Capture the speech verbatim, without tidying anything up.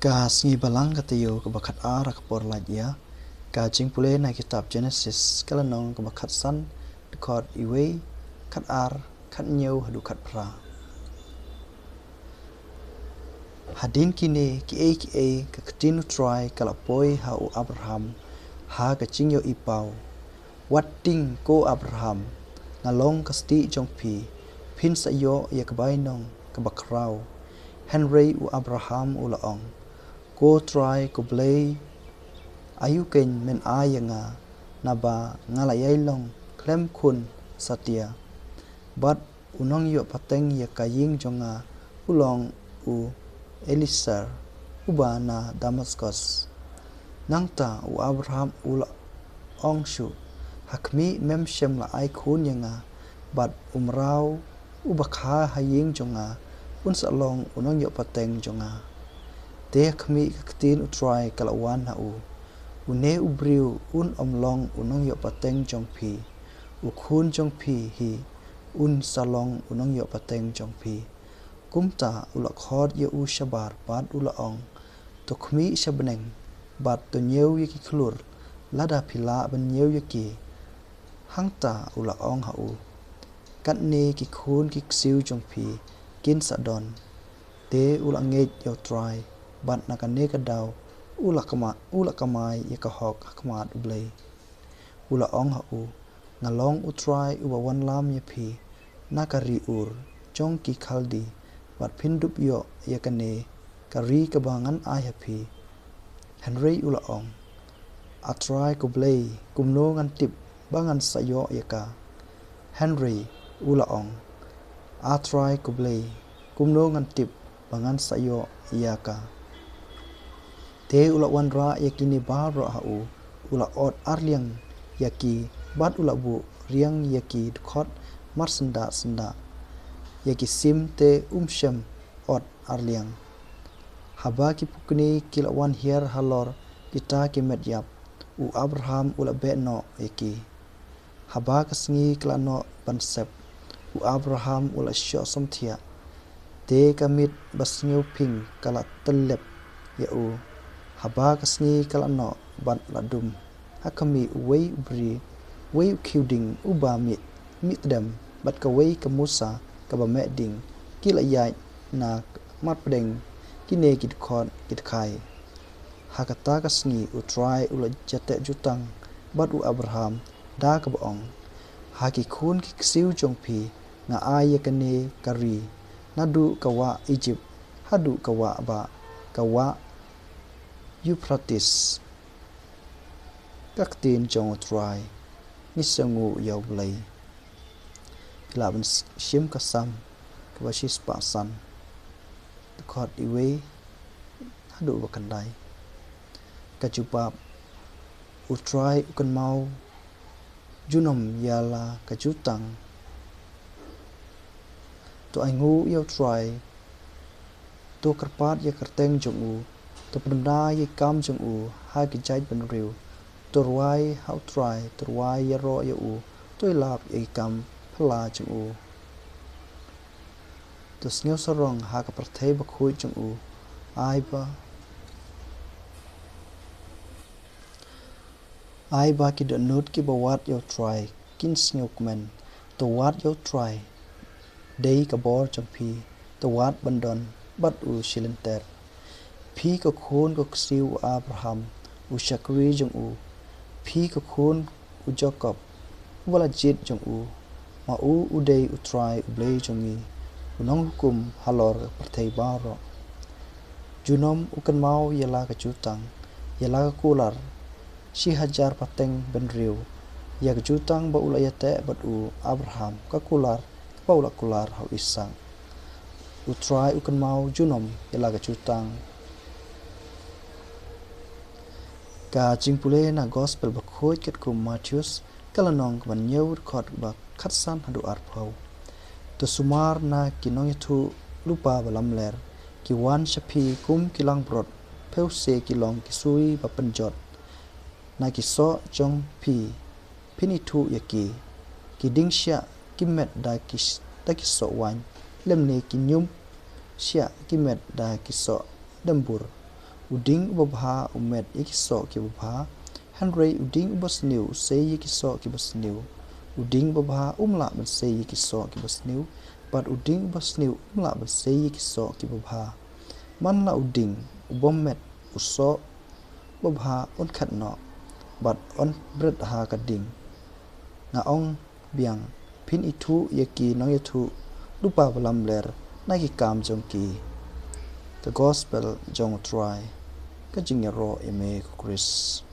Ka sngi Balang ka taïew kaba khatar ha ka por lait ïa. Ka jingpule na kitab Genesis ka lynnong kaba khatsan, dkhot iwei, khatar, khathynñiew haduh khatphra. Hadien kine kiei kiei ka ktien U Trai ka la poi ha u Abraham ha ka jingïohi paw. Wat tieng ko Abraham, nga long ka stieh jong phi, phin sa ïoh ïa ka bainong kaba khraw. Hynrei u Abraham u la ong, Ko Trai ko Blei, aïu keiñ men ai ïa nga, naba nga la ïai long khlem khun satia. Bad u nongïoh pateng ïa ka ïing jong nga u long u Eliezer, uba na Damaskus. Nangta u Abraham u la ong shuh, ha khmih, mem shym la ai khun ïa nga, bad u mraw uba kha ha ïing jong nga un sa long u nongïoh pateng jong nga. Te ha khmih ka ktien U Trai ka la wan ha u, une u briew un ym long u nongïoh pateng jong phi, u khun jong phi hi un sa long u nongïoh pateng jong phi. Kumta u la khot ïa u shabar bad u la ong, to khmih sha bneng bad to ñiew ïa ki khlur, lada phi lah ban ñiew ïa ki. Hangta u la ong ha u, katne ki khun ki ksiew jong phi kin sa don. Te u la ngeit ïa U Trai, bad na kane ka daw u la kama, u la kamai ïa ka hok ha khmat U Blei. U la ong ha u, nga long U Trai uba wanlam ïa phi na ka ri Ur jong ki Khaldi, bad phin dup ïoh ïa kane ka ri kaba ngan ai ha phi. Hynrei u la ong, A Trai ko Blei, kumno ngan tip ba ngan sa ïoh ïa ka? Hynrei u la ong, A Trai ko Blei, kumno ngan tip ba ngan sa ïoh ïa ka? Te u la wanrah ïa kine baroh ha u, u la ot arliang ïa ki, bad u la buh riang ïa ki dkhot mar syndah syndah. Ïa ki sim te um shym ot arliang. Haba ki pukni ki la wan hiar halor kita ki met ïap, u Abraham u la beh noh ïa ki. Haba ka sngi ka la noh ban sep, u Abraham u la shoh samthiah. Te ka miet ba sngewping ka la tyllep ïa u. Haba ka sngi ka la noh bad la dum, ha khmih uwei u briew, uwei u khiew dieng uba mih, mih tdem, bad kawei ka musa kaba meh dieng, ki la ïaid na marpdeng kine ki dkhot ki dkhai. Ha kata ka sngi U Trai u la jateh jutang bad u Abraham da kaba ong, ha ki khun ki ksiew jong phi nga ai ïa kane ka ri, naduh ka wah Ijipt haduh ka wah ba, ka wah Euphrates. Ka ktien jong U Trai. Ngi sngewnguh ïa U Blei. Phi lah ban shim ka Salm kaba shispah san, dkhot iwei haduh ba khyndai. Ka jubab, U Trai u kynmaw junom ïa la ka jutang. To ainguh ïa U Trai, to kyrpad ïa ka kyrteng jong u, to pynbna ïa ki kam jong u ha ki jaitbynriew. To rwai ha U Trai, to rwai ïaroh ïa u, to ïalap ïa ki kam phylla jong u. To sngewsarong ha ka pyrthei bakhuid jong u. Ai ba, ai ba ki dohnud kiba wad ïa U Trai kin sngewkmen. To wad ïa U Trai, dei ka bor jong phi, to wad ban don bad u shilynter. Phi ka khun ka ksiew u Abraham, u shakri jong u. Phi ka khun u Jakob, uba la jied jong u. Ma u u dei U Trai U Blei jong ngi, u nonghukum halor ka pyrthei baroh. Junom u kynmaw ïa la ka jutang, ïa la ka kular shi hajar pateng bynriew, ïa ka jutang ba u la ïateh bad u Abraham, ka kular ba u la kular ha u Isaak. U Trai u kynmaw junom ïa la ka jutang. Ka jingpule na Gospel bakhuid katkum u Mathaios, ka lynnong kaba hynñiew, dkhot ba khatsan haduh arphew. To sumar na ki nongïathuhlypa ba lamler, ki wan sha phi kum ki langbrot, phewse ki long ki sui ba pynjot. Na ki soh jong phi phin ithuh ïa ki, ki dieng shiah ki met da ki, da ki soh waiñ, lymne ki ñium shiah ki met da ki soh dembur. U dieng uba bha u met ïa ki soh kiba bha, hynrei u dieng uba sniew u sei ïa ki soh kiba sniew. U dieng uba bha um lah ban sei ïa ki soh kiba sniew, bad u dieng uba sniew um lah ban sei ïa ki soh kiba bha. Man la u dieng u bym met u soh ba bha un khet noh, bad un bret ha ka dieng. Nga ong biang, phin ithuh ïa ki nongïathuhlypa ba lamler na ki kam jong ki. Ka Gospel jong U Trai. Ka jingïaroh ïa me ko Khrist.